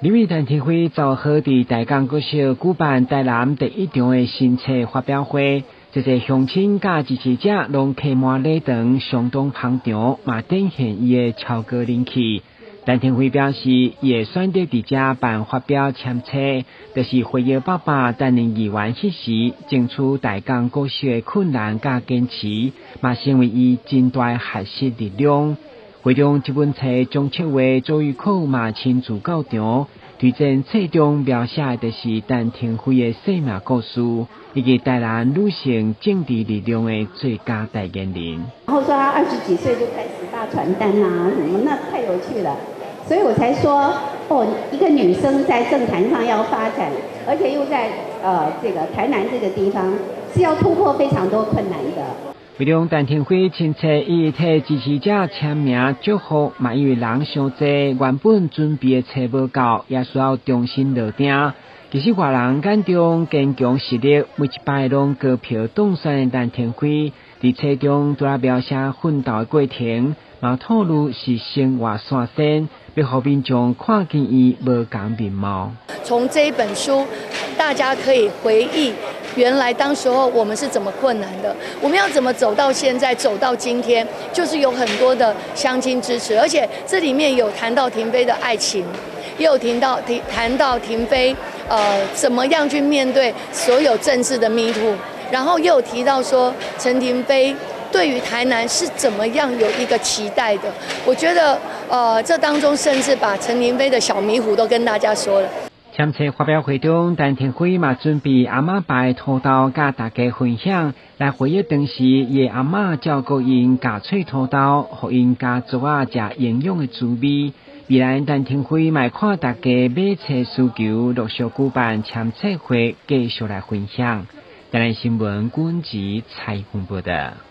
立委陳亭妃15號佇大港國小舉辦台南第一場的新冊發表會，濟濟鄉親佮支持者攏客滿禮堂，相當捧場，嘛展現伊的超高人氣。陳亭妃表示，伊會選擇佇遮辦發表簽冊，就是回憶爸爸擔任議員彼時爭取大港國小的困難佮堅持，嘛成為伊真大學習力量。會中這本冊總策劃周玉蔻嘛親自到場，推薦冊中描寫的就是陳亭妃的生命故事，以及台南女性政治力量的最佳代言人。然後說他二十幾歲就開始發傳單啊，什麼那太有趣了，所以我才說哦，一個女生在政壇上要發展，而且又在這個台南這個地方，是要突破非常多困難的。會中陳亭妃親切伊替支持者簽名祝福，嘛因為人傷濟，原本準備的冊無夠，也需要重新落訂。其實外人眼中堅強實力，每一擺攏高票當選的陳亭妃，佇冊中除了描寫奮鬥的過程，嘛透露是生活散仙，欲予民眾看見伊無仝面貌。從這一本書，大家可以回憶。原來當時候我們是怎麼困難的，我們要怎麼走到現在，走到今天，就是有很多的鄉親支持，而且這裡面有談到亭妃的愛情，也有提到提談到亭妃，怎麼樣去面對所有政治的 me too，然後又有提到說陳亭妃對於台南是怎麼樣有一個期待的。我覺得，這當中甚至把陳亭妃的小迷糊都跟大家說了。簽冊發表會中，陳亭妃嘛準備阿嬤牌土豆，佮大家分享，來回憶當時伊阿嬤照顧𪜶咬脆土豆，予𪜶家族仔食營養的滋味。未來陳亭妃嘛看大家買冊需求，陸續舉辦簽冊會，繼續來分享。台南新聞君子采訪報道。